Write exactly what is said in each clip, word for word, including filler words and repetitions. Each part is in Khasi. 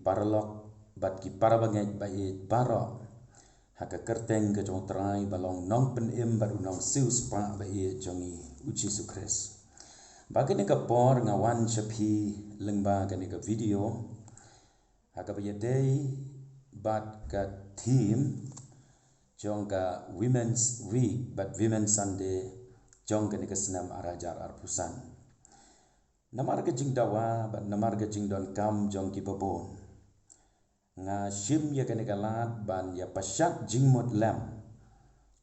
paralok bad ki parabangeit ba ïeit baroh ha ka kyrteng ka jong U Trai ba long nongpynim bad u nongsiew spah ba ïeit jong ngi, U Jisu Khrist. Ba kane ka por nga wan sha phi lyngba kane ka video ha kaba ïadei bad ka theme jong ka Women's Week bad Women's Sunday jong kane ka snem ar hajar arphew san. Namar ka jingdawa bad namar ka jingdonkam jong ki babun, nga shim ïa kane ka lad ban ïa pashat jingmut lem.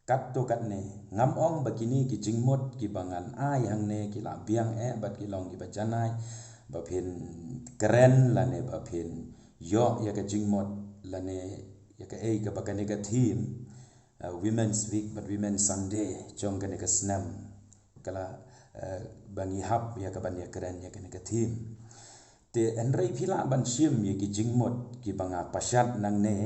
Katto katne, ngam ong ba kine ki jingmut kiba ngan ai hangne ki la biang eh bad ki long kiba janai ba phin kren lane ba phin ïoh ïa ka jingmut lane ïa kaei kaba kane ka theme, uh, Women's Week bad Women's Sunday jong kane ka snem ka la, uh, ba ngi hap ïa ka ban ïa kren ïa kane ka theme. Te hynrei phi lah ban shim ïa ki jingmut kiba nga pashat nangne,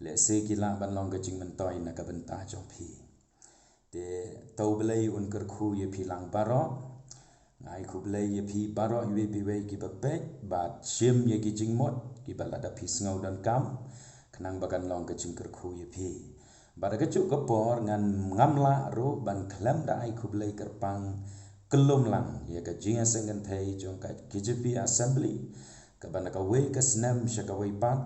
lehse ki lah ban long ka jingmyntoi na ka bynta jong phi. Te to U Blei un kyrkhu ïa phi lang baroh. Nga ai khublei ïa phi baroh iwei pa iwei kiba peit bad shim ïa ki jingmut kiba lada phi sngew donkam, khnang ba kan long ka jingkyrkhu ïa phi. Bad ha kajuh ka por ngan, ngam lah ruh ban khlem da ai khublei kyrpang kyllum lang ïa ka jingïaseng kynthei jong ka K J P Assembly, kaba na kawei ka snem sha kawei pat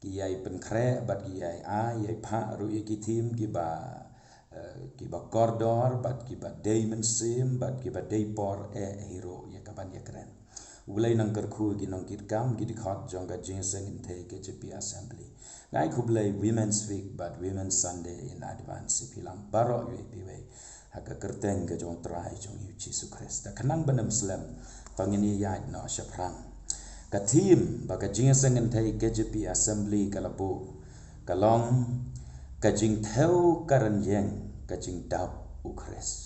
ki ïai pynkhreh bad ki ïai ai ïai phah ruh ïa ki theme kiba, eh, kiba kordor bad kiba dei mynsiem bad kiba dei por eh hi ruh ïa ka ban ïa kren. U Blei un kyrkhu ïa ki nongkitkam ki dkhot jong ka jingïaseng kynthei K J P Assembly. Nga ai khublei Women's Week bad Women's Sunday in advance ïa phi lang baroh iwei pa iwei ha ka kyrteng ka jong U Trai jong ngi U Jisu Khrist. Da khnang ban ym slem, to ngin ïa ïaid noh shaphrang. Ka theme ba ka jingïaseng kynthei K J P Assembly ka la buh ka long ka jingthew ka rynïeng, ka jingdap U Khrist.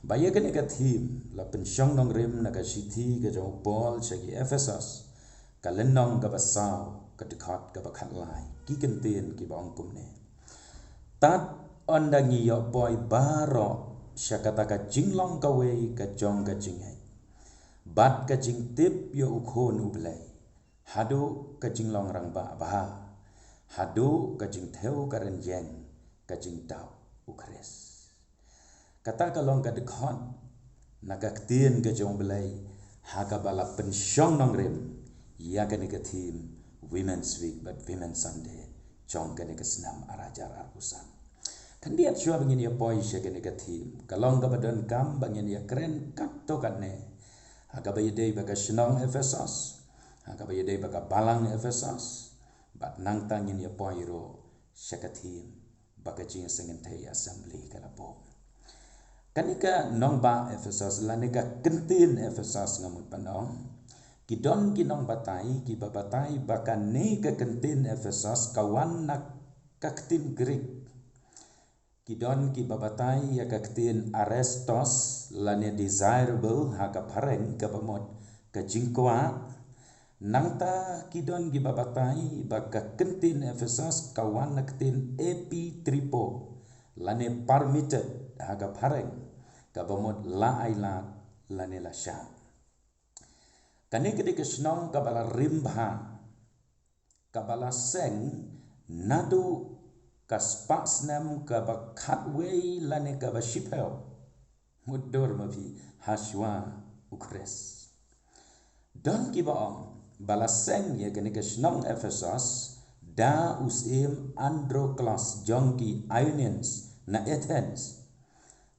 Ba ïa kane ka theme la pynshong nongrim na ka shithi ka jong u Paul sha ki Ephesos, ka lynnong kaba saw, ka dkhot kaba khatlai, ki kyntien kiba ong kumne: Tad ynda ngi ïoh poi baroh sha kata ka jinglong kawei ka jong ka jingngeit bad ka jingtip ïa U Khun U Blei, haduh ka jinglong rangbah bha, haduh ka jingthew ka rynïeng, ka jingdap U Khrist. Kata ka long ka dkhot na ka ktien ka jong U Blei ha kaba la pynshong nongrim ïa kane ka theme Women's Week bad Women's Sunday jong kane ka snem ar hajar arphew san. Khyndiat shuwa ba ngin ïa poi sha kane ka theme, ka long kaba donkam ba ngin ïa kren katto katne ha kaba ïadei bad ka shnong Ephesos, ha kaba ïadei bad ka balang Ephesos, bad nangta ngin ïa poi ruh sha ka theme ba ka jingïaseng kynthei Assembly ka la buh. Kane ka nongbah Ephesos lane ka kyntien Ephesos, nga mut ban ong, ki don ki nongbatai kiba batai ba kane ka kyntien Ephesos ka wan na ka ktien Greek. Ki don kiba batai ïa ka ktien arestos lane desirable ha ka phareng, kaba mut ka jingkwah. Nangta ki don kiba batai ba ka kyntien Ephesos ka wan na ktien epitripo lane permitted ha ka phareng, kaba mut la ailad lane la shah. Kane ka dei ka shnong kaba la rim bha, kaba la seng naduh ka spah snem kaba khatwei lane kaba shiphew, mutdur ma phi, hashwa U Khrist. Don kiba ong ba la seng ïa kane ka shnong Ephesos da u syiem Androclus jong ki Ionians na Athens.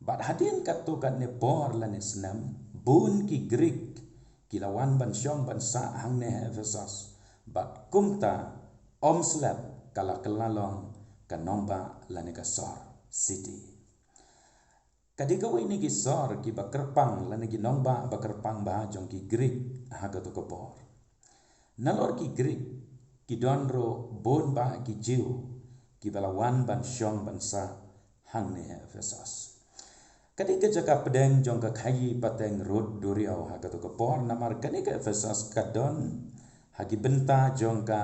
Bad hadien katto katne por lane snem, bun ki Greek ki la wan ban shong ban sah hangne ha Ephesos. Bad kumta, ym slem ka la kylla long ka nongbah lane ka sor city. Ka dei kawei na ki sor kiba kyrpang lane ki nongbah ba kyrpang bha jong ki Greek ha kato ka por. Nalor ki Greek, ki don ruh bun bah ki Jiw kiba la wan ban shong ban sah hangne ha Ephesos. Ka dei ka jaka pdeng jong ka khaïi pateng rud duriaw ha kato ka por, namar kane ka Ephesos ka don ha ki bynta jong ka,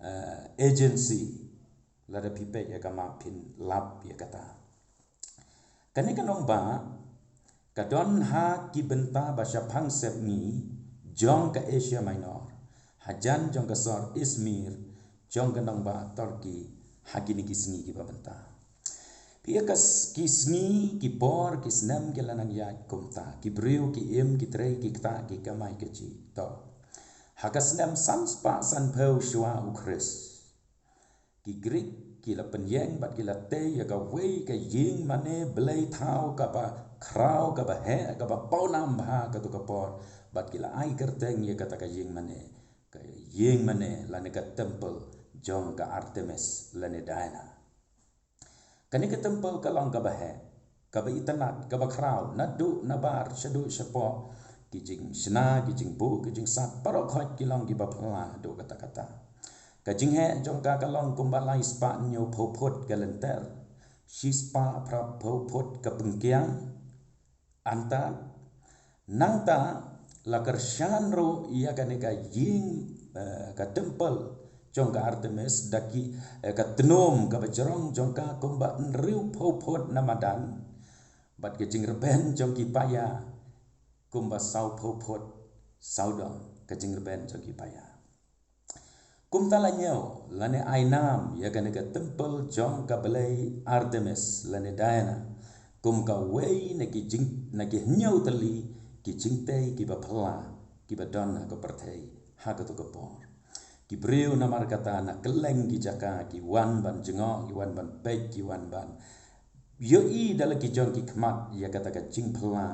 eh, Aegean Sea. Lada phi peit ïa ka map phin lap ïa kata. Kane ka nongbah ka don ha ki bynta ba shaphang sepngi jong ka Asia Minor, hajan jong ka sor Izmir jong ka nongbah Turkey ha kine ki sngi kiba mynta. Phi ïa ka s- ki sngi, ki por, ki snem ki la nang ïaid kumta. Ki briew ki im, ki trei, ki ktah, ki kamai kajih. To, ha ka snem san spah san phew shuwa u Khrist, ki Grik ki la pynïeng bad ki la tei ïa kawei ka ïing mane blei thaw kaba khraw, kaba heh, kaba pawnam bha ha katu ka por, bad ki la ai kyrteng ïa kata ka ïing mane, ka ïing mane lane ka temple jong ka Artemis lane Diana. Kane ka temple ka long kaba heh, kaba itynnad, kaba khraw, naduh nabar, shaduh shapoh. Ki jingshna, ki jingbuh, ki jingsat, baroh khoit ki long kiba phylla haduh katta katta. Ka jingheh jong ka ka long kumba lai spah hynñiew phew phut ka lynter, shi spah phra phew phut ka pynkiang. Hangta, nangta, la kyrshan ruh ïa kane ka ïing, eh, ka temple jong ka Artemis da ki, eh, ka tnum kaba jrong jong ka kumba hynriew phew phut na madan, bad ka jingrben jong ki paia kumba saw phew phut sawdong ka jingrben jong ki paia. Kumta la ñiew lane ai nam ïa kane ka temple jong ka blei Artemis lane Diana kum kawei na ki jing, na ki hynñiew tylli ki jingtei kiba phylla kiba don ha ka pyrthei ha katu ka por. Ki briew namar kata na kylleng ki jaka ki wan ban jngoh, ki wan ban peit, ki wan ban ïohi da la ki jong ki khmat ïa kata ka jingphylla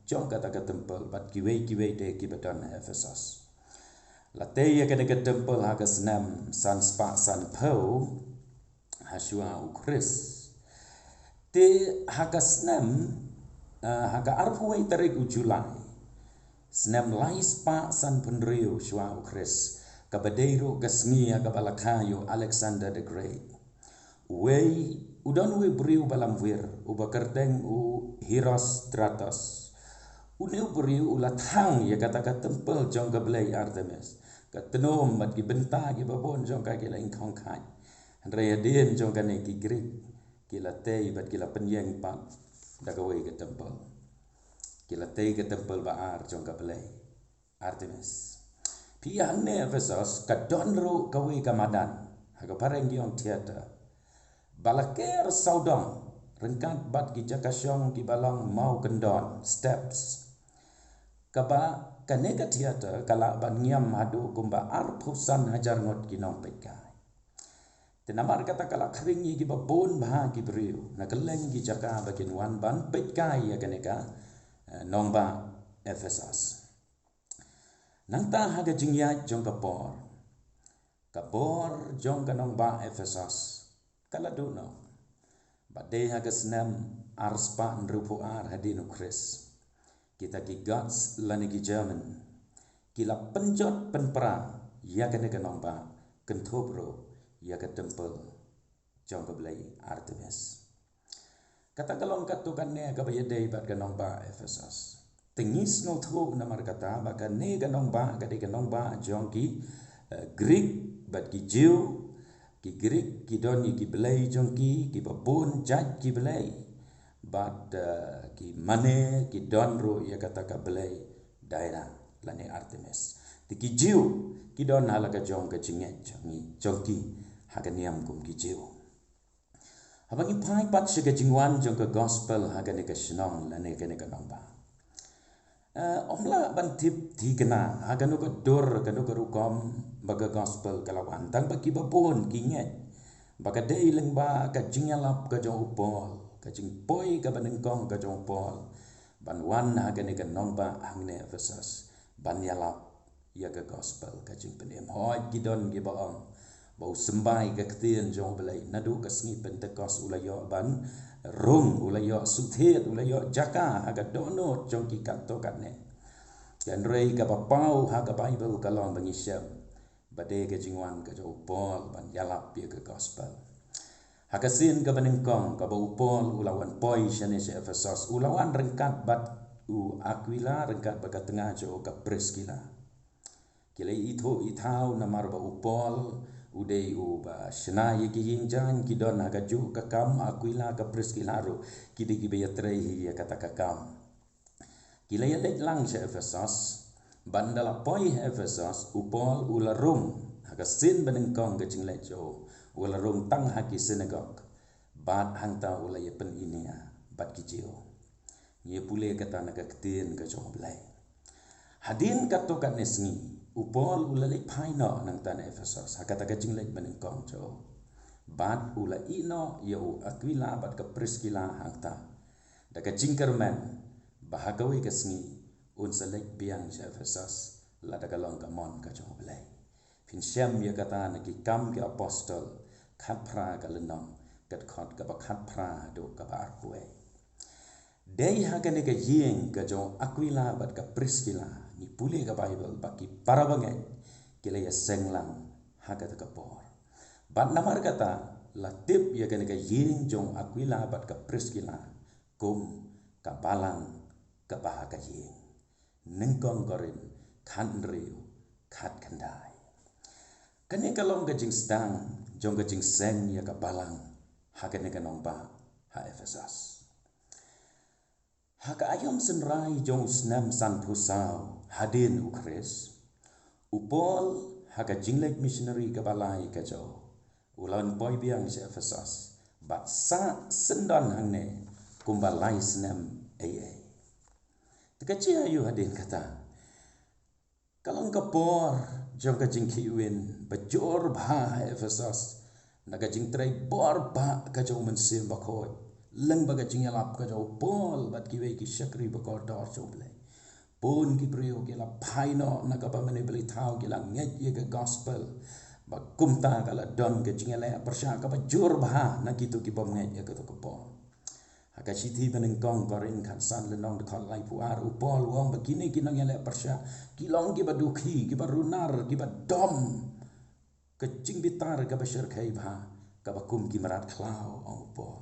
jong kata ka temple bad kiwei kiwei de kiba don ha Ephesus. La tei ïa kane ka temple ha ka snem san spah san phew ha shuwa u Khrist. Te ha ka snem, eh, ha ka arphew wei tarik u July, snem lai spah san phew hynriew shuwa u Khrist, kaba dei ruh ka sngi ha kaba la kha ïa u Alexander the Great. Uwei, u don uwei u briew ba lamwir, uba kyrteng u Herostratus. Une u briew u la thang ïa kata ka temple jong ka blei Artemis. Ka tnum bad ki bynta kiba bun jong ka ki la ingkhong khaid. Hynrei hadien jong kane ki Grik ki la tei bad ki la pynïeng pat da kawei ka temple. Ki la tei ka temple ba ar jong ka blei Artemis. Phi ïa hangne Ephesus ka don ruh kawei ka madan ha ka phareng ki ong theater, ba la ker sawdong ryngkat bad ki jaka shong kiba long maw kyndon, steps. Kaba kane ka theater ka lah ban ngiam haduh kumba arphew san hajar ngut ki nongpeitkai. Te namar kata ka la khring ïa kiba bun bha ki briew na kylleng ki jaka ba kin wan ban peitkai ïa kane ka, eh, nongbah Ephesus. Nangta ha ka jingïaid jong ka por, ka bor jong ka nongbah Ephesus ka la duh noh. Bad dei ha ka snem ar spah hynriewphew ar hadien u Khrist, kita ki Goths lane ki German ki la pynjot pynpra ïa kane ka nongbah, kynthup ruh ïa ka temple jong ka blei Artemis. Kata ka long katto katne kaba ïadei bad ka nongbah Ephesus. Te ngi sngewthuh namar kata ba kane ka nongbah ka dei ka nongbah jong ki, eh, Grik bad ki Jiw. Ki Grik ki don ïa ki blei jong ki, kiba bun jait ki blei. Bad, eh, ki mane ki don ruh ïa kata ka blei Diana lane Artemis. Te ki Jiw ki don ha la ka jong ka jingngeit jong ngi, jong ki, ha ka niam kum ki Jiw. Haba ngi phai pat sha ka jingwan jong ka gospel ha kane ka shnong lane kane ka nongbah, eh, ym lah ban tip thikna ha kano ka dur, kano ka rukom ba ka gospel ka la wan, tang ba kiba bun ki ngeit ba ka dei lyngba ka jingïalap ka jong u Paul, ka jingpoi kaba nyngkong ka jong u Paul ban wan ha kane ka nongbah hangne Ephesus ban ïalap ïa ka gospel, ka jingpynim. Hooid, ki don kiba ong ba u symbai ka ktien jong U Blei naduh ka sngi Pentekost u la ïoh ban rung, u la ïoh suthied, u la ïoh jaka ha ka dohnud jong ki katto katne. Hynrei kaba paw ha ka Baibl ka long ba ngi shem ba dei ka jingwan ka jong u Paul ban ïalap ïa ka gospel. Ha ka sien kaba nyngkong kaba u Paul u la wan poi shane sha Ephesus, u la wan ryngkat bad u Aquila, ryngkat bad ka tnga jong u ka Priskila. Ki la ithuh ithaw namar ba u Paul u dei uba shna ïa ki ïing jaiñ, ki don ha kajuh ka kam, Aquila ka Priskila ruh ki dei kiba ïatrei hi ïa kata ka kam. Ki la ïaleit lang sha Ephesus, Bad ynda la poi ha Ephesos, u Paul u la rung ha ka sien banyngkong ka jingleit jong u, u la rung tang ha ki synagog, bad hangta u la ïa pyninia bad ki Jiw. Ngi pule kata na ka ktien ka jong U Blei. Hadien katto katne sngi, u Paul u la leit phai noh nangta na Ephesos ha kata ka jingleit banyngkong jong u. Bad u la ïeh noh ïa u Akwila bad ka Priskila hangta, da ka jingkyrmen ba ha kawei ka sngi un sa leit biang sha Ephesos, lada ka long ka mon ka jong U Blei. Phin shem ïa kata na Ki Kam ki Apostol, khatphra ka lynnong, ka dkhot kaba khatphra haduh kaba arphew wei. Dei ha kane ka ïing ka jong Akwila bad ka Priskila, ngi pule ka Baibl ba ki para bangeit ki la ïaseng lang ha kata ka por. Bad namar kata, la tip ïa kane ka ïing jong Akwila bad ka Priskila kum ka balang kaba ha ka ïing. Nyngkong Korinth khathynriew, khatkhyndai. Kane ka long ka jingsdang jong ka jingseng ïa ka balang ha kane ka nongbah ha Ephesos. Ha ka aïom synrai jong u snem sanphew saw hadien u Khrist, u Paul ha ka jingleit missionary kaba lai ka jong u, u la wan poi biang sha Ephesos bad sah syndon hangne kumba lai snem ei ei. Te ka jia aïu hadien kata? Ka long ka por jong ka jingkhih win ba jur bha ha Ephesos na ka jingtrei bor bha ka jong u Mynsiem Bakhuid, lyngba ka jingïalap ka jong u Paul bad kiwei ki shakri bakordor jong U Blei. Bun ki briew ki la phai noh na kaba mynne ba la thaw, ki la ngeit ïa ka gospel. Ba kumta ka la don ka jingïaleh pyrshah kaba jur bha na kito ki bym ngeit ïa kato ka por. Ha ka shithi banyngkong Korinth khatsan lynnong dkhot laiphew ar, u Paul u ong ba kine ki nongïaleh pyrshah ki long kiba dukhi, kiba runar, kiba dom ka jingbitar kaba shyrkhei bha, kaba kum ki mrad khlaw, ong u Paul.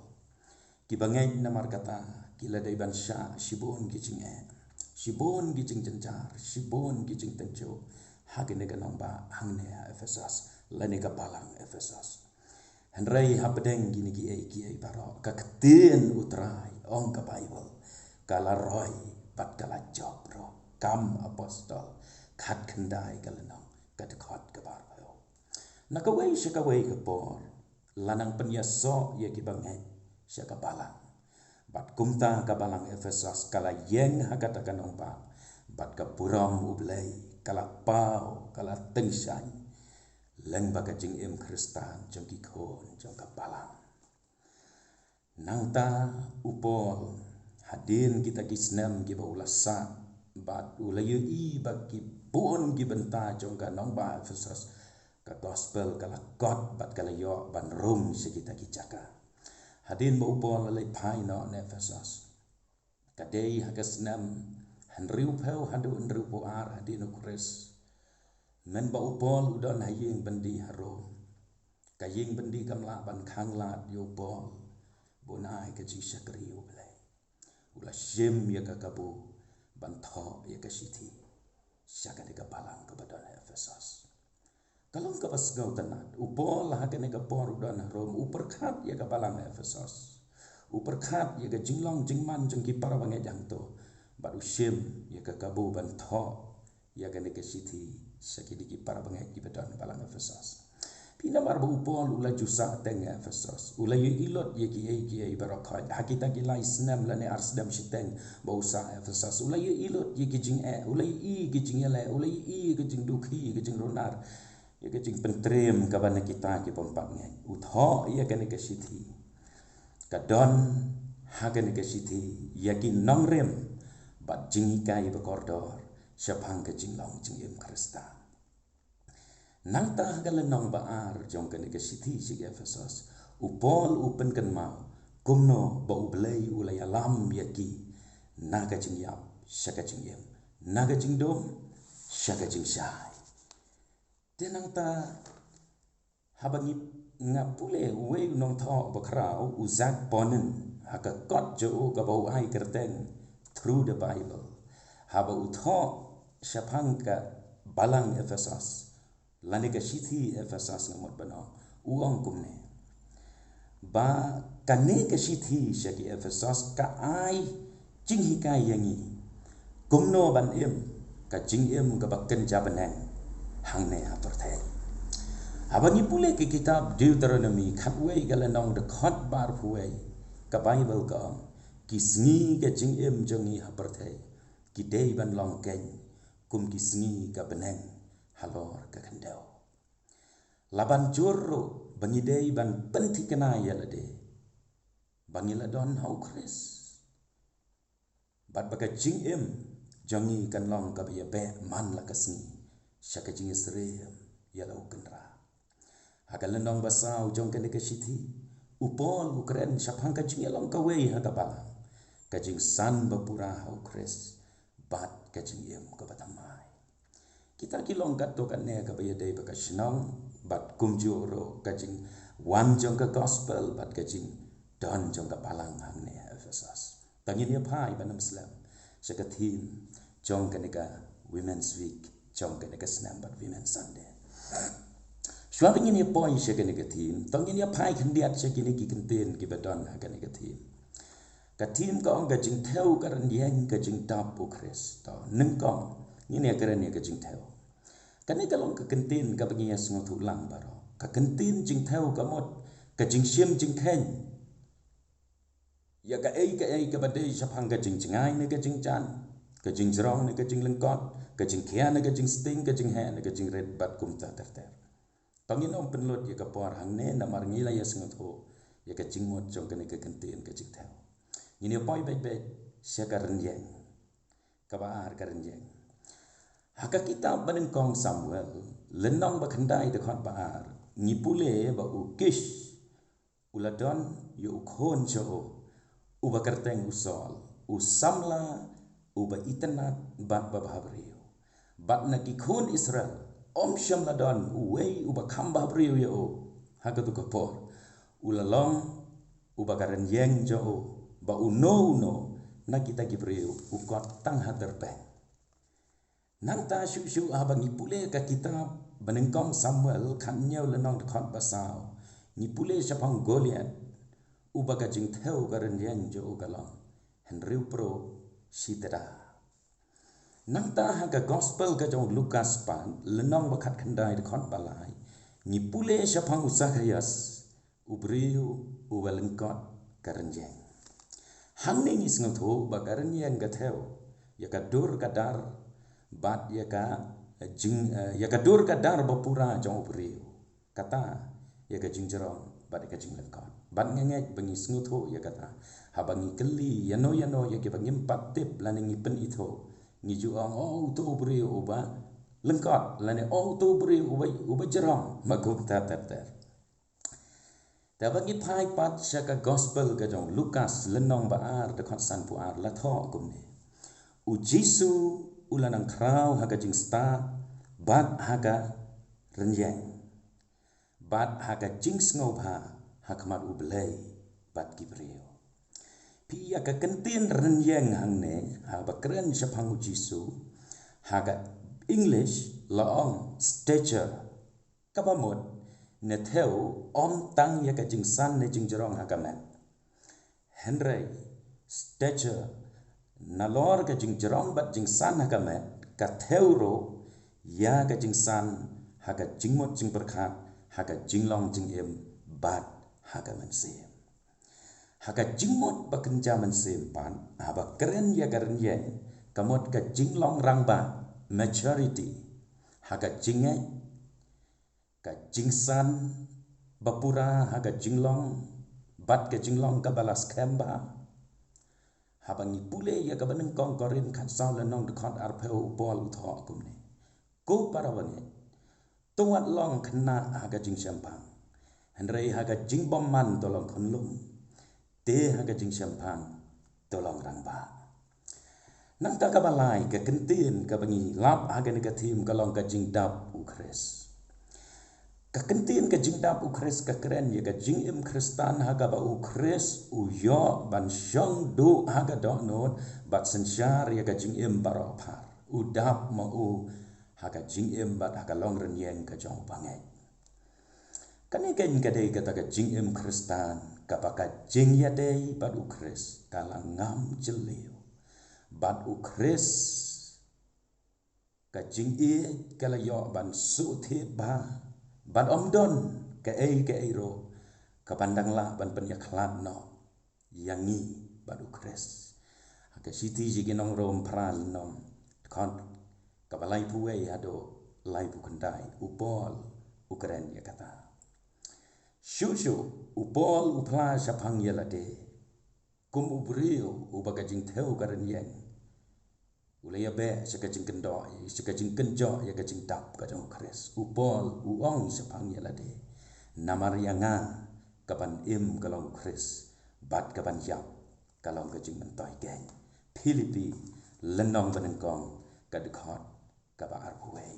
Kiba ngeit namar kata ki la dei ban shah shibun ki jingeh, shibun ki jingjynjar, shibun ki jingtynjuh ha kane ka nongbah hangne ha Ephesos, lane ka balang Ephesos. Hynrei hapdeng kine kiei kiei baroh, ka ktien U Trai, ong ka Baibl, ka la roi bad ka la jop ruh. Kam Apostol khatkhyndai ka lynnong, ka dkhot kaba arphew. Na kawei sha kawei ka por la nang pynïasoh ïa kiba ngeit sha ka balang. Bad kumta ka balang Ephesos ka la ïeng ha kata ka nongbah, bad ka burom U Blei ka la paw, ka la tyngshaiñ lyngba ka jingim Khristan jong ki khun jong ka balang. Nangta u Paul, hadien kita ki snem kiba u la sah, bad u la ïohi ba ki bun ki bynta jong ka nongbah Ephesos, ka gospel ka la kot bad ka la ïoh ban rung sha kita ki jaka. Hadien ba u Paul la leit phai noh na Ephesos, ka dei ha ka snem hynriewphew haduh hynriewphew ar hadien u Khrist. Mynba u Paul u don ha ïing byndi ha Rom, ka ïing byndi kam lah ban khanglad ïa u Paul ba un ai ka jingshakri ïa U Blei. U la shim ïa ka kabu ban thoh ïa ka shithi sha kane ka balang kaba don ha Ephesos. Ka long kaba sngewtynnat, u Paul ha kane ka por u don ha Rom, u pyrkhat ïa ka balang Ephesos. U pyrkhat ïa ka jinglong jingman jong ki para bangeit hangto, bad u shim ïa ka kabu ban thoh ïa kane ka shithi sha kine ki para bangeit kiba don ha balang Ephesos. Phi, namar ba u Paul u la ju sah teng ha Ephesos, u la ïohi lut ïa kiei kiei baroh khoit ha kita ki lai snem lane ar snem shiteng ba u sah ha Ephesos. U la ïohi lut ïa ki jingeh, u la ïohi ki jingïaleh, u la ïohi ki jingdukhi, ki jingrunar, ïa ka jingpyntriem kaba na kita ki bym pat ngeit. U thoh ïa kane ka shithi. Ka don ha kane ka shithi ïa ki nongrim bad jinghikai bakordor shaphang ka jinglong jingim Khristan. Nangta ha ka lynnong ba ar jong kane ka shithi sha ki Ephesos, u Paul u pynkynmaw kumno ba U Blei u la ïalam ïa ki na ka jingïap sha ka jingim, na ka jingdum sha ka jingshai. Te nangta, haba ngi, nga pule uwei u nongthoh bakhraw, u Zach Bonnen, ha ka kot jong u kaba u ai kyrteng Through the Bible, haba u thoh shaphang ka balang Ephesos lane ka shithi Ephesos, nga mut ban ong, u ong kumne, ba kane ka shithi sha ki Ephesos ka ai jinghikai ïa ngi kumno ban im, ka jingim kaba kynja bneng hangne ha pyrthei. Haba ngi pule ka kitab Deuteronomi khatwei ka lynnong dkhot ba arphew wei, ka Baibl ka ong, ki sngi ka jingim jong ngi ha pyrthei ki dei ban long keiñ kum ki sngi ka bneng halor ka khyndew. La ban jur ruh ba ngi dei ban pynthikna ïa lade ba ngi la don ha u Khrist, bad ba ka jingim jong ngi kan long kaba ïabeh man la ka sngi sha ka jingïasyriem ïa la u Kynrad. Ha ka lynnong ba saw jong kane ka shithi, u Paul u kren shaphang ka jingïalong kawei ha ka balang, ka jingsan ba pura ha u Khrist, bad ka jingim kaba thymmai. Kita ki long katto katne kaba ïadei bad ka shnong, bad kumjuh ruh ka jingwan jong ka gospel bad ka jingdon jong ka balang hangne ha Ephesus. Tang ngin ïa phai ban ym slem sha ka theme jong kane ka Women's Week, jong kane ka snem bad Women's Sunday. Shuwa ba ngin ïa poi sha kane ka theme, tang ngin ïa phai khyndiat sha kine ki kyntien kiba don ha kane ka theme. Ka theme ka ong ka jingthew ka rynïeng, ka jingdap u Khrist. To, nyngkong ngin ïa kren ïa ka jingthew. Kane ka long ka kyntien kaba ngi ïa sngewthuh lang baroh. Ka kyntien jingthew ka mut ka jingshim jingkheiñ ïa kaei kaei kaba dei shaphang ka jingjngai ne ka jingjan, ka jingjrong ne ka jinglyngkot, ka jingkhia ne ka jingsting, ka jingheh ne ka jingrit, bad kumta ter ter. Tang ngin ym pynlut ïa ka por hangne namar ngi la ïa sngewthuh ïa ka jingmut jong kane ka kyntien ka jingthew. Ngin ïa poi beit beit sha ka rynïeng. Kaba ar, ka rynïeng. Ha ka kitab ba nyngkong Samuel, lynnong ba khyndai dkhot ba ar, ngi pule ba u Kish u la don ïa u khun jong u, uba kyrteng u Saul, u samla uba itynnad bad ba bhabriew. Bad na ki khun Israel ym shym la don uwei uba kham bhabriew ïa u. Ha kato ka por u la long uba ka rynïeng jong u, ba uno uno na kita ki briew u kot tang ha tyrpeng. Nangta shuh shuh haba ngi pule ka kitab ba nyngkong Samuel khathynñiew lynnong dkhot ba saw, ngi pule shaphang Goliath, uba ka jingthew ka rynïeng jong u ka long hynriew pruk shi tda. Nangta ha ka gospel ka jong u Lukas pat, lynnong ba khatkhyndai dkhot ba lai, ngi pule shaphang u Sakhaios, u briew uba lyngkot ka rynïeng. Hangne ngi sngewthuh ba ka rynïeng ka thew ïa ka dur ka dar bad ïa ka jing, eh, ïa ka dur ka dar ba pura jong u briew, kata ïa ka jingjrong bad ïa ka jinglyngkot. Bad nga ngeit ba ngi sngewthuh ïa kata haba ngi kylli ïano ïano ïa kiba ngim pat tip lane ngi pynithuh, ngi ju ong, oh, uto u briew uba lyngkot, lane, oh, uto u briew uba, uba jrong, ma kumta ter ter. Te haba ngi phai pat sha ka gospel ka jong u Lukas lynnong ba ar dkhot sanphew ar la thoh kumne: U Jisu u la nang khraw ha ka jingstad bad ha ka rynïeng bad ha ka jingsngewbha ha khmat U Blei bad ki briew. Phi ïa ka kyntien rynïeng hangne, haba kren shaphang U Jisu, ha ka English la ong stature, kaba mut ne thew ym tang ïa ka jingsan ne jingjrong ha ka met. Hynrei stature, nalor ka jingjrong bad jingsan ha ka met, ka thew ruh ïa ka jingsan ha ka jingmut jingpyrkhat, ha ka jinglong jingim bad ha ka mynsiem. Ha ka jingmut ba kynja mynsiem pat, haba kren ïa ka rynïeng, ka mut ka jinglong rangbah, maturity, ha ka jingngeit, ka jingsan ba pura ha ka jinglong bad ka jinglong kaba la skhem bha. Haba ngi pule ïa kaba nyngkong Korinth khatsaw lynnong dkhot arphew, u Paul u thoh kumne: Ko para bangeit, to wat long khynnah ha ka jingshemphang, hynrei ha ka jingbymman to long khunlung, te ha ka jingshemphang to long rangbah. Nangta kaba lai, ka kyntien kaba ngi lap ha kane ka theme ka long ka jingdap U Khrist. Ka kyntien ka jingdap U Khrist ka kren ïa ka jingim Khristan ha kaba U Khrist u ïoh ban shong duh ha ka dohnud bad synshar ïa ka jingim baroh phar. U dap ma u ha ka jingim bad ha ka long rynïeng ka jong u bangeit. Kane keiñ ka dei kata ka jingim Khristan, kaba ka jingïadei bad U Khrist ka la ngam jylliew. Bad U Khrist Ka jingïeit ka la ïoh ban shu thied bha, ban ym don kaei kaei ruh kaban dang lah ban pynïakhlad noh ïa ngi bad u Khrist. Ha ka shithi sha ki nong Rom phra lynnong, dkhot kaba laiphew wei haduh laiphew khyndai, u Paul u kren ïa kata. Shuh shuh u Paul u phla shaphang ïa lade kum u briew uba ka jingthew ka rynïeng u la ïabeh sha ka jingkynjoh, sha ka jingkynjoh ïa ka jingdap ka jong u Khrist. U Paul u ong shaphang ïa lade, namar ïa nga kaban im ka long u Khrist, bad kaban ïap ka long ka jingmyntoi keiñ. Philippi lynnong banyngkong, ka dkhot kaba arphew wei.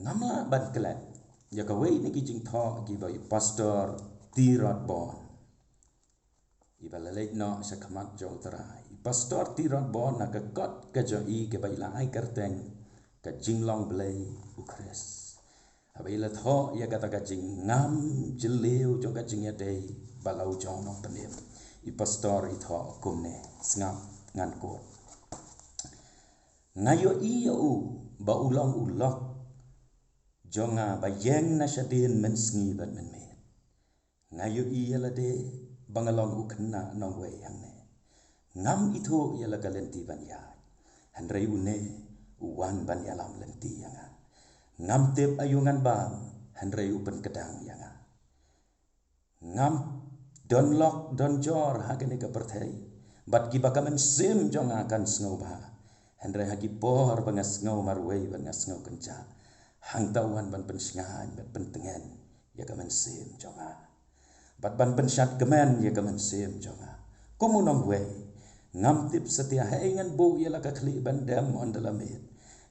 Ngam lah ban klet ïa kawei na ki jingthoh kiba i Pastor T. Rodborn iba la leit noh sha khmat jong u Trai. I Pastor T. Rodborn, na ka kot ka jong i kaba i la ai kyrteng Ka Jinglong Blei u Khrist, haba i la thoh ïa kata ka jingngam jylliew jong ka jingïadei bad la u jong nongpynim, i Pastor i thoh kumne, sngap ngan quote. Nga ïohi ïa u ba u long u lok jong nga ba ïeng na shadien mynsngi bad mynmiet. Nga ïohi ïa lade ba nga long u khynnah nongwei hangne. Ngam ithuh ïa la ka lynti ban ïaid, hynrei une u wan ban ïalam lynti ïa nga. Ngam tip aïu ngan bam, hynrei u pynkdang ïa nga. Ngam don lok don jor ha kane ka pyrthei, bad kiba ka mynsiem jong nga kan sngewbha. Hynrei ha ki por ba nga sngew marwei bad nga sngew kynjah, hangta u wan ban pynshngaiñ bad pyntngen ïa ka mynsiem jong nga, bad ban pynshad kmen ïa ka mynsiem jong nga. Kum u nongwei, ngam tip satia haei ngan buh ïa la ka khlieh ban dem ynda la miet,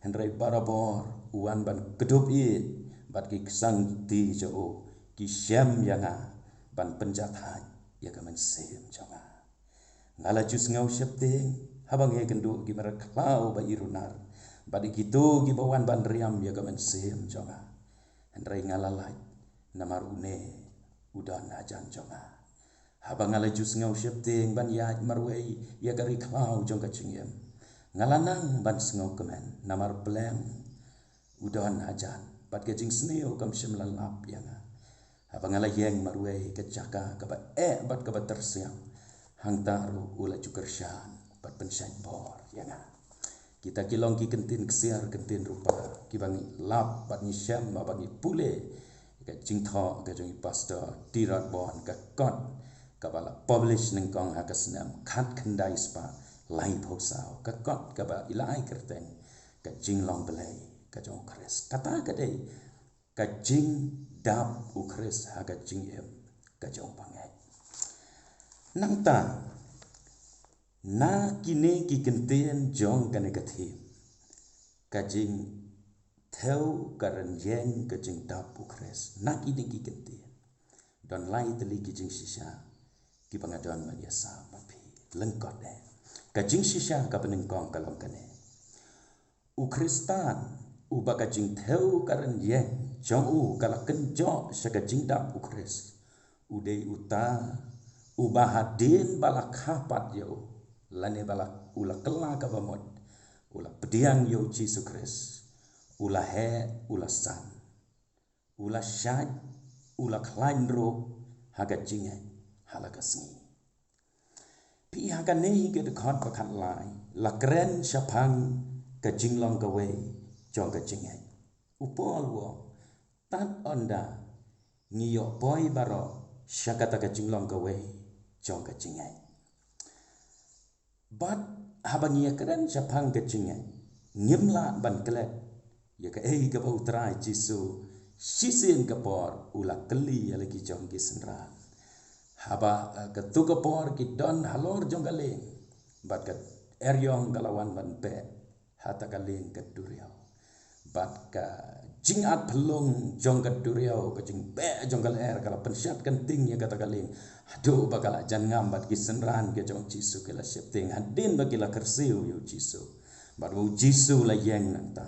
hynrei barabor u wan ban kdup ïeit, bad ki ksangti jong u ki shem ïa nga ban pynjahthait ïa ka mynsiem jong nga. Nga la ju sngew sheptieng haba nga ïakynduh ki mrad khlaw ba i runar, bad ïa kito kiba wan ban riam ïa ka mynsiem jong nga. Hynrei nga la lait, namar une u don hajan jong nga. Haba nga la ju sngew sheptieng ban ïaid marwei ïa ka ri khlaw jong ka jingim, nga la nang ban sngew kmen, namar pleng u don hajan, bad ka jingsniew kam shym la lap ïa nga. Haba nga la ïeng marwei ka jaka kaba eh bad kaba tyrsiang, hangta ruh u la ju kyrshan bad pynshait bor ïa nga. Kita ki long ki kyntien ksiar, kyntien rupa kiba ngi lap bad ngi shem haba ngi pule ka jingthoh ka jong i Pastor T. Rodborn, ka kot kaba la publish nyngkong ha ka snem khatkhyndai spah laiphew saw, ka kot kaba i la ai kyrteng Ka Jinglong Blei ka jong u Khrist. Kata ka dei ka jingdap u Khrist ha ka jingim ka jong u bangeit. Nangta, na kine ki kyntien jong kane ka theme, ka jingthew ka rynïeng ka jingdap u Khrist, na kine ki kyntien, don lai tylli ki jingshisha kiba nga don ban ïasam bad phi. Lyngkot eh, ka jingshisha kaba nyngkong ka long kane: U Khristan uba ka jingthew ka rynïeng jong u ka la kynjoh sha ka jingdap u Khrist, u dei uta uba hadien ba la kha pat ïa u, lane ba la, u la kylla kaba mut, u la pdiang ïa u Jisu Khrist, u la heh, u la san, u la shait, u la khlaiñ ruh ha ka jingngeit ha la ka sngi. Phi, ha kane ka dkhot ba khatlai la kren shaphang ka jinglong kawei jong ka jingngeit. U Paul u ong, tad ynda ngi ïoh poi baroh sha kata ka jinglong kawei jong ka jingngeit. Bad haba ngi ïa kren shaphang ka jingngeit, ngim lah ban klet ïa kaei kaba u Trai Jisu shisien ka por u la kylli ïa la ki jong ki synran. Haba, eh, kato ka por ki don halor jong ka lieng, bad ka eriong ka la wan ban beh ha ta ka lieng ka duriaw. Bad ka jingat phyllung jong ka duriaw, ka jingbeh jong ka lyer ka la pynshad kynting ïa kata ka lieng, haduh ba ka la jan ngam bad ki synran ka jong u Jisu ki la sheptieng hadien ba ki la kyrsiew ïa u Jisu. Bad u Jisu u la ïeng nangta,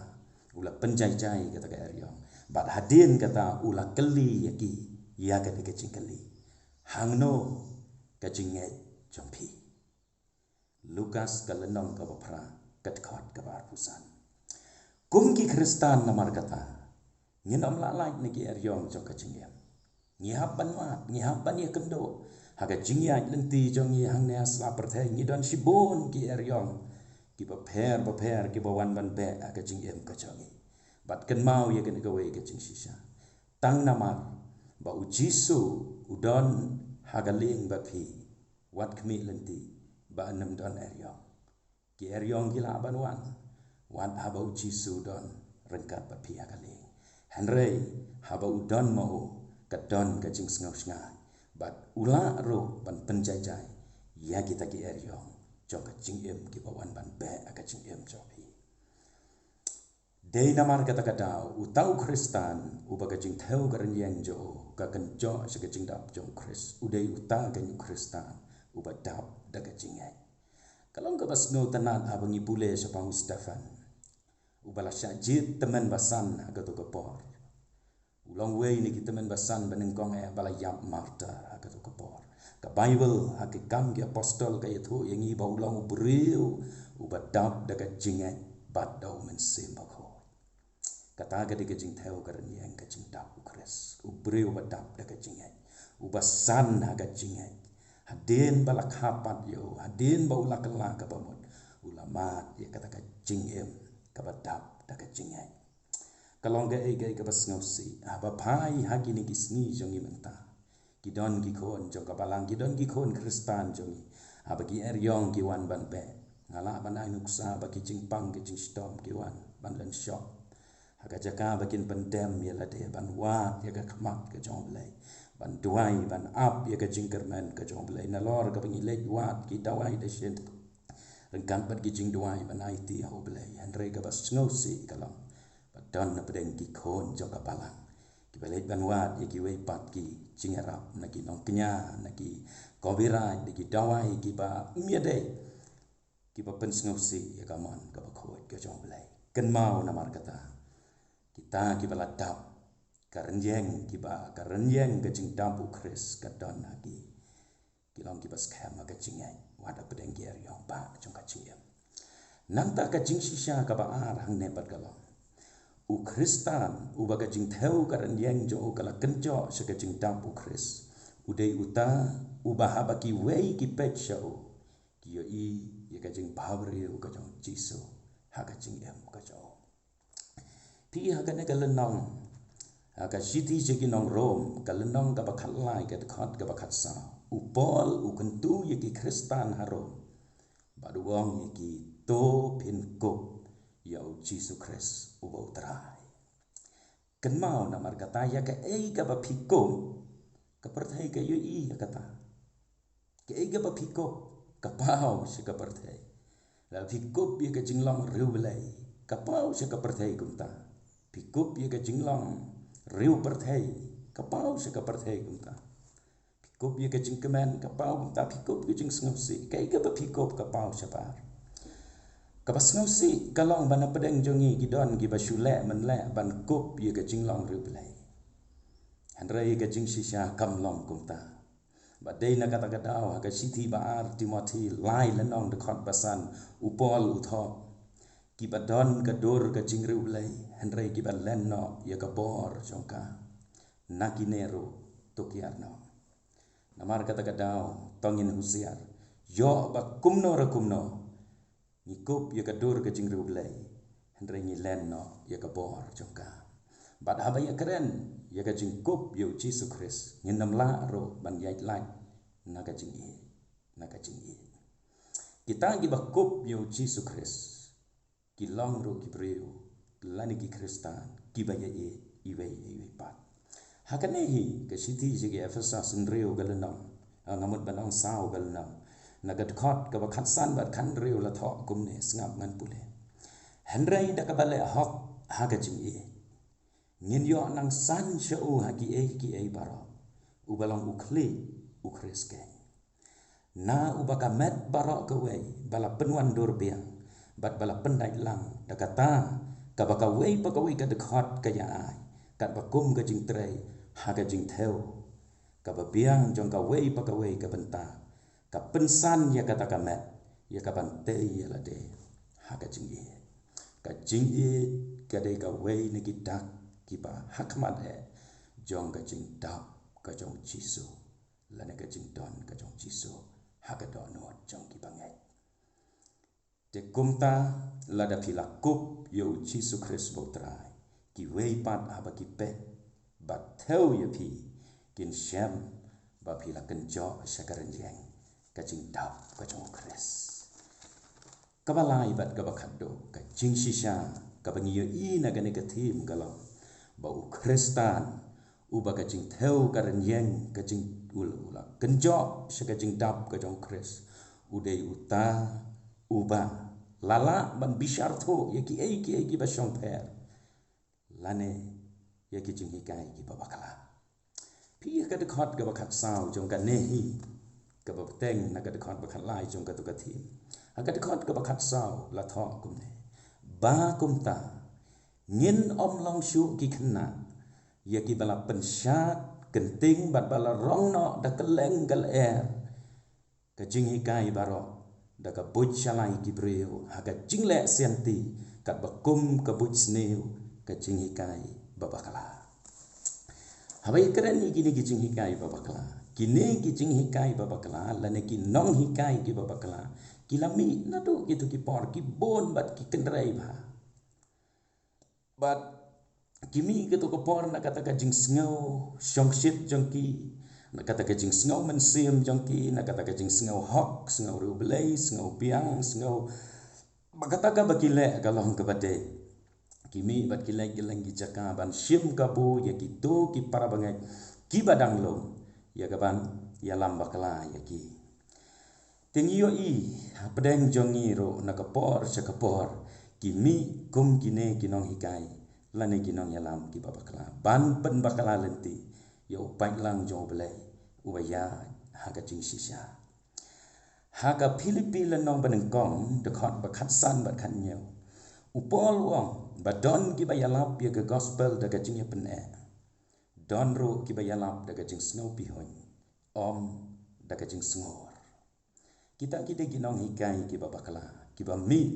u la pynjai jai kata ka eriong, bad hadien kata u la kylli ïa ki ïa kane ka jingkylli: Hangno ka jingngeit jong phi? Lukas ka lynnong kaba phra, ka dkhot kaba arphew san. Kum ki Khristan namar kata, ngin ym lah lait na ki eriong jong ka jingim. Ngi hap ban wad, ngi hap ban ïakynduh ha ka jingïaid lynti jong ngi hangne ha sla pyrthei. Ngi don shibun ki eriong kiba pher bapher kiba wan ban beh ha ka jingim ka jong ngi. Bad kynmaw ïa kane kawei ka jingshisha: tang namar ba U Jisu u don ha ka lieng bad phi, wat khmih lynti ba yn ym don eriong. Ki eriong ki lah ban wan wat haba U Jisu u don ryngkat bad phi ha ka lieng. Hynrei haba u don ma u, ka don ka jingsngew shngaiñ bad u lah ruh ban pynjai jai ïa kita ki eriong jong ka jingim kiba wan ban beh ha ka jingim jong phi. Dei namar kata ka daw, uta u Khristan uba ka jingthew ka rynïeng jong u ka kynjoh sha ka jingdap jong U Khrist, u dei uta ka u Khristan uba dap da ka jingngeit. Ka long kaba sngewtynnat haba ngi pule shaphang u Stephan, uba la shah jied tymmen basan ha kato ka por. U long uwei na ki tymmen basan banyngkong eh ba la ïap martyr ha kato ka por. Ka Baibl ha ki Kam ki Apostol ka ïathuh ïa ngi ba u long u briew uba dap da ka jingngeit bad da U Mynsiem Bakhuid. Kata ka dei ka jingthew ka rynïeng, ka jingdap U Khrist, u briew uba dap da ka jingngeit, uba san ha ka jingngeit. Hadien ba la kha pat ïa u, hadien ba u la kylla kaba mut, u la mad ïa kata ka jingim kaba dap da ka jingngeit. Ka long kaei kaei kaba sngewsih haba phai ha kine ki sngi jong ngi mynta. Ki don ki khun jong ka balang, ki don ki khun Khristan jong ngi, haba ki eriong ki wan ban beh, nga lah ban ai nuksa ba ki jingpang ki jingshitom ki wan ban len shop ha ka jaka ba kin pyndem ïa lade ban wad ïa ka khmat ka jong U Blei, ban duwai, ban ap ïa ka jingkyrmen ka jong U Blei nalor kaba ngi leit wad ki dawai dashin ryngkat bad ki jingduwai ban aiti ha U Blei. Hynrei kaba sngewsih ka long ba don na pdeng ki khun jong ka balang kiba leit ban wad ïa kiwei pat ki jingïarap na ki nongkñia, na ki copyright, na ki dawai kiba ym ïadei, kiba pynsngewsih ïa ka mon kaba khuid ka jong U Blei. Kynmaw namar kata, kita kiba la dap ka rynïeng, kiba ka rynïeng ka jingdap U Khrist ka don ha ki, ki long kiba skhem ha ka jingngeit wat hapdeng ki eriong ba jong ka jingim. Nangta ka jingshisha kaba ar hangne pat ka long, u Khristan uba ka jingthew ka rynïeng jong u ka la kynjoh sha ka jingdap U Khrist, u dei uta uba haba kiwei ki peit sha u, ki ïohi ïa ka jingbhabriew ka jong U Jisu ha ka jingim ka jong u. Phi, ha kane ka lynnong, ha ka shithi sha ki nong Rom, ka lynnong kaba khatlai, ka dkhot kaba khatsaw, u Paul u kyntu ïa ki Khristan ha Rom bad u ong ïa ki, to phin kup ïa U Jisu Khrist uba U Trai. Kynmaw namar kata, ïa kaei kaba phi kup, ka pyrthei ka ïohi ïa kata. Kaei kaba phi kup ka paw sha ka pyrthei. Lada phi kup ïa ka jinglong riewblei, ka paw sha ka pyrthei kumta. Phi kup ïa ka jinglong riew pyrthei, ka paw sha ka pyrthei kumta. Phi kup ïa ka jingkmen, ka paw kumta. Phi kup ïa ka jingsngewsih, kaei kaba phi kup ka paw shabar. Kaba sngewsih ka long ba na pdeng jong ngi ki don kiba shu leh mynleh ban kup ïa ka jinglong riewblei. Hynrei ka jingshisha kam long kumta. Ba dei na kata ka daw, ha ka shithi ba ar Timothi lai lynnong, dkhot ba san, u Paul u thoh, kiba don ka dur ka jingriewblei, hynrei kiba len noh ïa ka bor jong ka, na kine ruh to kiar noh. Namar kata ka daw, to ngin husiar, ïoh ba kumno re kumno ngi kup ïa ka dur ka jingriewblei, hynrei ngi len noh ïa ka bor jong ka. Bad haba ïakren ïa ka jingkup ïa U Jisu Khrist, ngin ym lah ruh ban ïaid lait na ka jingïeit, na ka jingïeit. Kita kiba kup ïa U Jisu Khrist ki long ruh ki briew lane ki Khristan kiba ïaieit iwei ïa iwei pat. Ha kane hi ka shithi sha ki Ephesos hynriew ka lynnong, ah, nga mut ban ong saw ka lynnong, na ka dkhot kaba khatsan bad khathynriew la thoh kumne, sngap ngan pule. Hynrei da kaba leh hok ha ka jingïeit, ngin ïoh nang san sha u ha kiei kiei baroh, uba long u khlieh, U Khrist keiñ. Na uba ka met baroh kawei ba la pynwandur biang bad ba la pyndait lang, da kata kaba kawei pa kawei ka dkhot ka ïa ai, katba kum ka jingtrei ha ka jingthew kaba biang jong kawei pa kawei ka bynta, ka pynsan ïa kata ka met ïa ka ban tei ïa lade ha ka jingïeit. Ka jingïeit ka dei kawei na ki dak kiba hakhmat eh jong ka jingdap ka jong u Jisu, lane ka jingdon ka jong u Jisu ha ka dohnud jong kiba ngeit. Te kumta, lada phi la kup ïa u Jisu Khrist ba u Trai, kiwei pat haba ki peit bad thew ïa phi, kin shem ba phi la kynjoh sha ka rynïeng ka jingdap ka jong u Khrist. Kaba lai bad kaba khatduh, ka jingshisha kaba ngi ïohi na kane ka theme ka long ba u Khristan uba ka jingthew ka rynïeng ka jing, u la, u la kynjoh sha ka jingdap ka jong u Khrist, u dei uta uba la lah ban bishar thuh ïa kiei kiei kiba shongpher, lane ïa ki jinghikai kiba bakla. Phi ïa ka dkhot kaba khatsaw jong kane hi, kaba bteng na ka dkhot ba khatlai jong kato ka theme. Ha ka dkhot kaba khatsaw la thoh kumne: Ba kumta, ngin ym long shuh ki khynnah ïa kiba la pynshad kynting bad ba la rong noh da kylleng ka lyer ka jinghikai baroh, da ka buit shalai ki briew ha ka jingleh sianti, katba kum ka buit sniew ka jinghikai ba bakla. Haba ïakren ïa kine ki jinghikai ba bakla, kine ki jinghikai ba bakla lane ki nonghikai kiba bakla ki la mih naduh kito ki por ki bun bad ki kynrei bha. Bad ki mih kato ka por na kata ka jingsngew shongshit jong ki, na kata ka jingsngew mynsiem jong ki, na kata ka jingsngew hok, sngew riewblei, sngew biang, sngew ba kata kaba ki leh ka long kaba dei. Ki mih bad ki leit kylleng ki jaka ban shim kabu ïa kito ki para bangeit kiba dang lum ïa kaban ïalam bakla ïa ki. Te ngi ïohi hapdeng jong ngi ruh na ka por sha ka por ki mih kum kine ki nonghikai lane ki nongïalam kiba bakla ban pynbakla lynti ïa u paidlang jong U Blei uba ïaid ha ka jingshisha. Ha ka Philippi lynnong banyngkong, dkhot ba khatsan bad khathynñiew, u Paul u ong ba don kiba ïalap ïa ka gospel da ka jingïapyneh, don ruh kiba ïalap da ka jingsngew pihuiñ, ym da ka jingsngur. Kita ki dei ki nonghikai kiba bakla kiba mih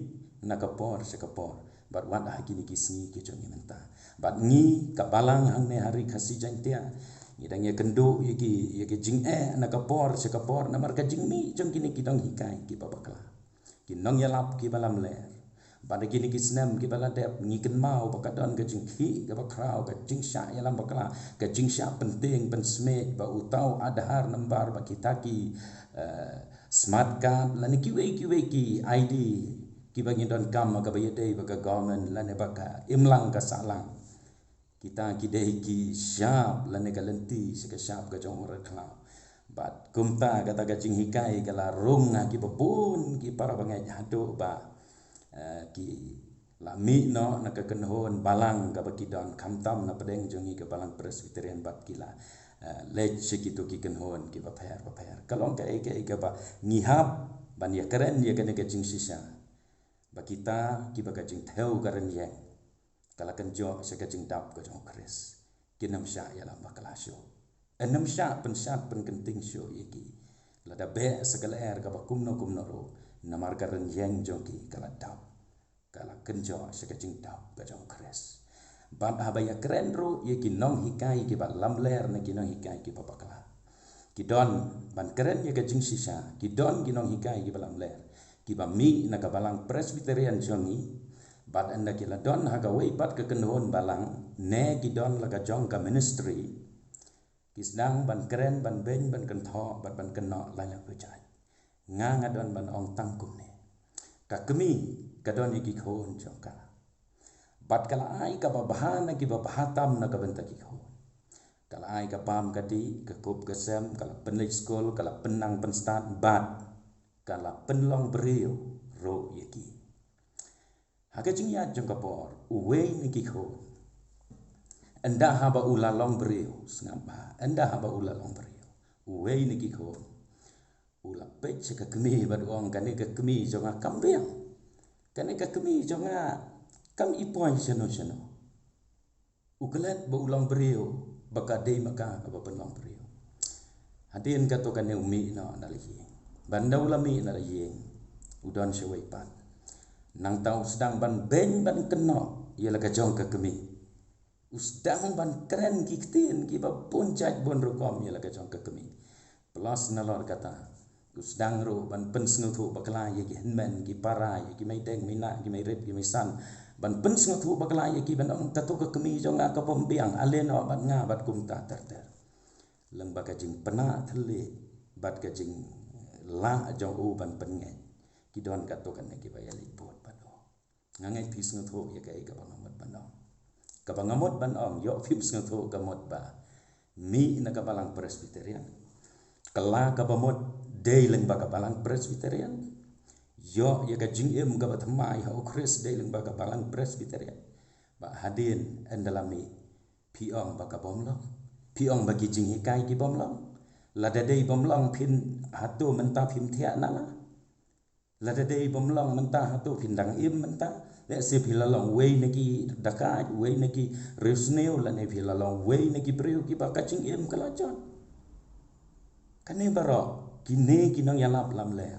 na ka por sha ka por bad wat ha kine ki sngi ki jong ngi mynta. Bad ngi ka balang hangne ha Ri Khasi Jaiñtia, ngi dang ïakynduh ïa ki, ïa ki jingeh na ka por sha ka por namar ka jingmih jong kine ki nonghikai kiba bakla, ki nongïalap kiba lamler. Bad ha kine ki snem kiba la dep ngi kynmaw ba ka don ka jingkhih kaba khraw, ka jingshah ïalam bakla, ka jingshah pyntieng pynsmit ba uta u Aadhaar number, ba kita ki, eh, smart card lane kiwei kiwei ki I D kiba ngi donkam ha kaba ïadei bad ka government lane bad ka imlang ka sahlang. Kita ki dei ki shap lane ka lynti sha ka shap ka jong u mrad khlaw. Bad kumta kata ka jinghikai ka la rung ha kiba bun ki para bangeit haduh ba, eh, ki la mih noh na ka kynhun balang kaba ki don, khamtam na pdeng jong ngi ka Balang Presbyterian bad ki la, eh, leit sha kito ki kynhun kiba pher bapher. Ka long kaei kaei kaba ngi hap ban ïakren ïa kane ka jingshisha, ba kita kiba ka jingthew ka rynïeng ka la kynjoh sha ka jingdap ka jong u Khrist, kin ym shah ïalam bakla shuh. Yn ym shah pynshad pynkynting shuh ïa ki, lada beh sa ka lyer kaba kumno kumno ruh, namar ka rynïeng jong ki ka la dap, ka la kynjoh sha ka jingdap ka jong u Khrist. Bad haba ïakren ruh ïa ki nonghikai kiba lamler ne ki nonghikai kiba bakla, ki don, ban kren ïa ka jingshisha, ki don ki nonghikai kiba lamler kiba mih na ka Balang Presbyterian jong ngi, bad ynda ki la don ha kawei pat ka kynhun balang ne ki don la ka jong ka ministry, ki sdang ban kren, ban beiñ, ban kynthoh bad ban kynnoh lai lang pyrshah. Nga nga don ban ong tang kumne: ka kmie ka don ïa ki khun jong ka, bad ka la ai kaba bha na kiba bha tam na ka bynta ki khun. Ka la ai ka bam ka dih, ka kup ka sem, ka la pynleit skul, ka la pynnang pynstad bad ka la pynlong briew ruh ïa ki. Ha ka jingïaid jong ka por, uwei na ki khun, ynda haba u la long briew, sngap bha, ynda haba u la long briew, uwei na ki khun u la peit sha ka kmie bad u ong, kane ka kmie jong nga kam biang, kane ka kmie jong nga kam i poi shano shano. U klet ba u long briew ba ka dei ma ka kaba pynlong briew. Hadien kato kane u mih noh na la ïing. Bad ynda u la mih na la ïing, u don shawei pat. Nangta u sdang ban beiñ ban kynnoh ïa la ka jong ka kmie. U sdang ban kren ki ktien kiba bun jait bun rukom ïa la ka jong ka kmie. Plus nalor kata, u sdang ruh ban pynsngewthuh bakla ïa ki hynmen, ki para, ïa ki mei deng mei nah, ki mei rit ki mei san. Ban pynsngewthuh bakla ïa ki ban ong, ta to ka kmie jong nga ka bym biang, ale noh bad nga bad kumta ter ter. Leng ba ka jingpynah thylliej bad ka jinglah jong u ban pynngeit, ki don katto katne kiba ïaleit bud bad u. Nga ngeit phi sngewthuh ïa kaei kaba nga mut ban ong. Kaba nga mut ban ong, ïoh phim sngewthuh ka mut ba mih na ka balang Presbyterian. Kylla kaba mut dei leng ba ka balang Presbyterian. Ïoh ïa ka jingim kaba thymmai ha u Khrist dei leng ba ka balang Presbyterian. Ba hadien ynda la mih, phi ong ba ka bym long. Phi ong ba ki jinghikai ki bym long. Lada dei bym long phin, hato mynta phim thiah na la? Lada dei bym long mynta, hato phin dang im mynta? Lehse phi la long wei na ki dakaid, wei na ki riewsniew, lane phi la long wei na ki briew kiba ka jingim ka la jot. Kane baroh kine ki nongïalap lamler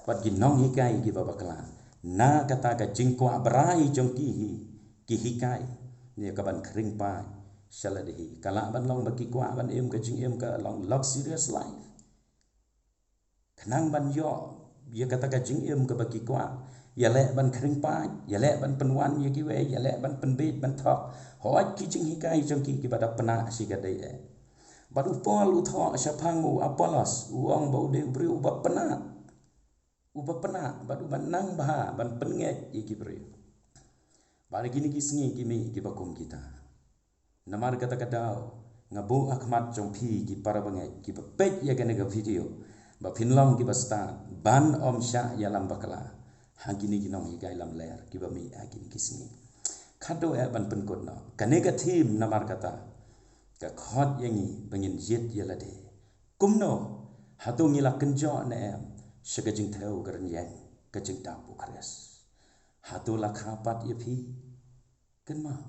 bad ki nonghikai kiba bakla, na kata ka jingkwah brai jong ki hi, ki hikai ne ka ban khring paid sha lade hi. Ka lah ban long ba ki kwah ban im ka jingim ka long luxurious life. Khnang ban ïoh ïa kata ka jingim kaba ki kwah, ïaleh ban khring paid, ïaleh ban pynwan ïa kiwei, ïaleh ban pynbeit ban thok. Hooid, ki jinghikai jong ki kiba da pynah shi katdei eh. Bad u Paul u thoh shaphang u Apollos, u ong ba u dei u briew uba pynah. Uba pynah bad uba nang bha ban pynngeit ïa ki briew. Bad ha kine ki sngi ki mih kiba kum kita. Namar kata ka daw, nga buh ha khmat jong phi ki para bangeit kiba peit ïa kane ka video, ba phin long kiba stad ban ym shah ïalam bakla ha kine ki nonghikai lamler kiba mih ha kine ki sngi. Khatduh eh ban pynkut noh, kane ka theme namar kata ka khot ïa ngi ba ngin jied ïa lade. Kumno, hato ngi la kynjoh ne em sha ka jingthew ka rynïeng, ka jingdap u Khrist? Hato la kha pat ïa phi? Kynmaw,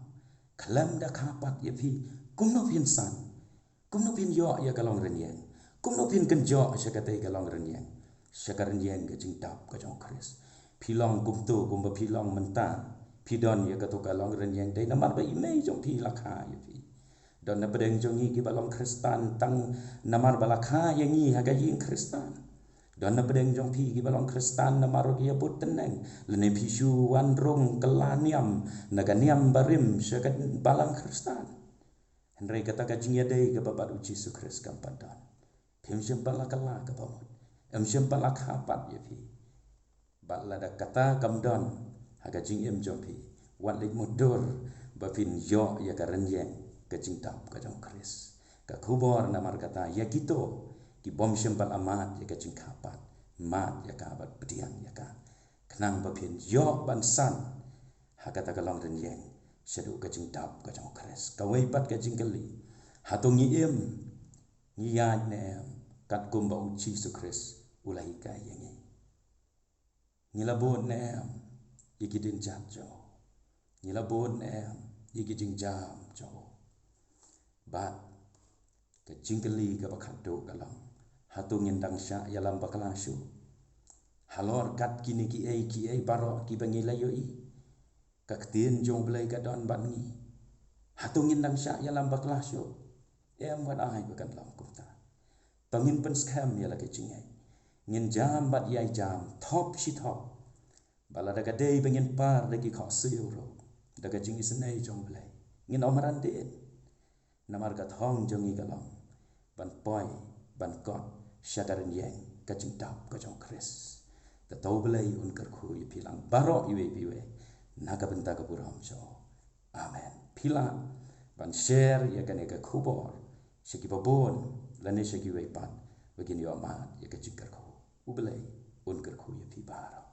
khlem da kha pat ïa phi, kumno phin san? Kumno phin ïoh ïa ka long rynïeng? Kumno phin kynjoh sha katei ka long rynïeng, sha ka rynïeng ka jingdap ka jong u Khrist? Phi long kumto kumba phi long mynta, phi don ïa kato ka long rynïeng dei namar ba i mei jong phi la kha ïa phi. Don na pdeng jong ngi kiba long Khristan tang namar ba la kha ïa ngi ha ka ïing Khristan. Don na pdeng jong phi kiba long Khristan namar ruh ki ïa bud tneng, lane phi shu wan rung kylla niam na ka niam barim sha ka balang Khristan. Hynrei kata ka jingïadei kaba bad u Jisu Khrist kam pat don. Phim shym pat la kylla kaba mut. Em shym pat la kha pat ïa phi. Bad lada kata kam don ha ka jingim jong phi, wat leit mutdur ba phin ïoh ïa ka rynïeng ka jingdap ka jong u Khrist. Ka khubor namar kata ïa kito ki bym shym pat la mad ïa ka jingkha pat, mad ïa ka bad pdiang ïa ka, khnang ba phin ïoh ban san ha kata ka long rynïeng shaduh ka jingdap ka jong u Khrist. Kawei pat ka jingkylli, hato ngi im, ngi ïaid ne em katkum ba u Jisu Khrist u la hikai ïa ngi? Ngi la bud ne em ïa ki dienjat jong u? Ngi la bud ne em ïa ki jingjam jong u? Bad ka jingkylli kaba khatduh ka long, hato ngin dang shah ïalam bakla shuh? Halor kat kine kiei kiei baroh kiba ngi la ïohi, ka ktien jong u Blei ka don bad ngi. Hato ngin dang shah ïalam bakla shuh? Em, wat ai ba kan long kumta. To ngin pynskhem ïa la ka jingngeit. Ngin jam bad ïai jam thop shi thop. Ba lada ka dei ba ngin par da ki khohsiew ruh, da ka jingisynei jong u Blei, ngin ym ran dien. Namar ka thong jong ngi ka long ban poi, ban kot sha ka rynïeng ka jingdap ka jong u Khrist. Kato u Blei un kyrkhu ïa phi lang baroh iwei pa iwei na ka bynta ka burom jong u. Amen. Phi lah ban share ïa kane ka khubor sha kiba bun lane sha kiwei pat ba kin ïoh mad ïa ka jingkyrkhu. U Blei un kyrkhu ïa phi baroh.